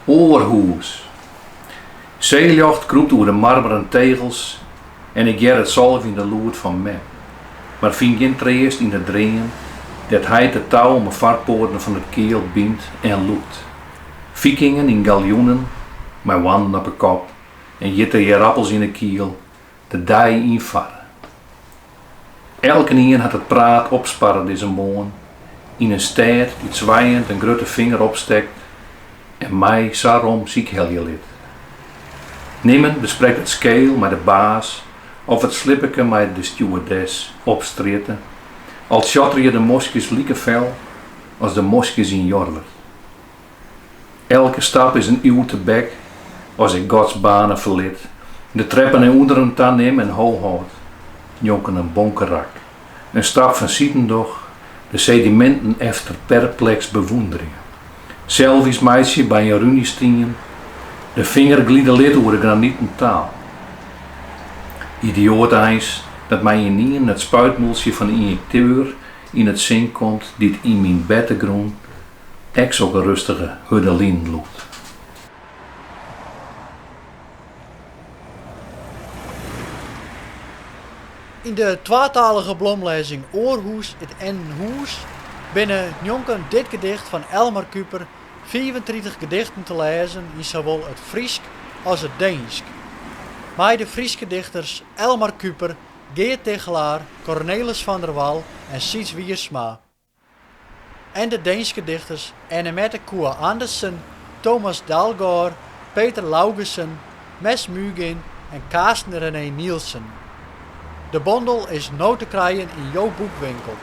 Oar hûs. Seeljocht krûpt oer de marmeren tegels en ik hear it salvjende lûd fan mem, mar fyn gjin treast yn de dream dêr't heit it tou om 'e foarpoaten fan it keal bynt en lûkt. Fikingen yn galjoenen, mei hoannen op 'e kop en hjitte ierappels yn 'e kiel, de dei ynfarre. Elkenien hat it praat opsparre dizze moarn yn in stêd dy't swijend in grutte finger opstekt en my sa rom sykhelje lit. Nimmen besprekt it skeel mei de baas of it slipperke mei de stewardess op strjitte, al tsjotterje de moskjes like fel as de moskjes yn Jorwert. Elke stap is in iuw tebek as ik Gods bane ferlit, de treppen nei ûnderen ta nim en ho hâld njonken in bonkerak, in stap fansiden doch, de sediminten efter perpleks bewûnderje, selfies meitsje by in runestien, de finger glide lit oer de graniten taal. Idioat eins dat my ynienen it spuitmûltsje fan de ynjekteur yn it sin komt dy't yn myn bertegrûn ek sokke rustige hurde linen lûkt. Yn de twatalige blomlêzing Oarhûs it en hûs binne njonken dit gedicht fan Elmar Kuiper 35 gedichten te lêzen yn sawol it Frysk as it Deensk. Mei de Fryske dichters Elmar Kuiper, Geart Tigchelaar, Cornelis van der Wal en Syds Wiersma. En de Deenske dichters Anne-Mette Koe Andersen, Thomas Dahlgaard, Peter Laugesen, Mads Mygind en Carsten René Nielsen. De bondel is no te krijen yn jo boekwinkel.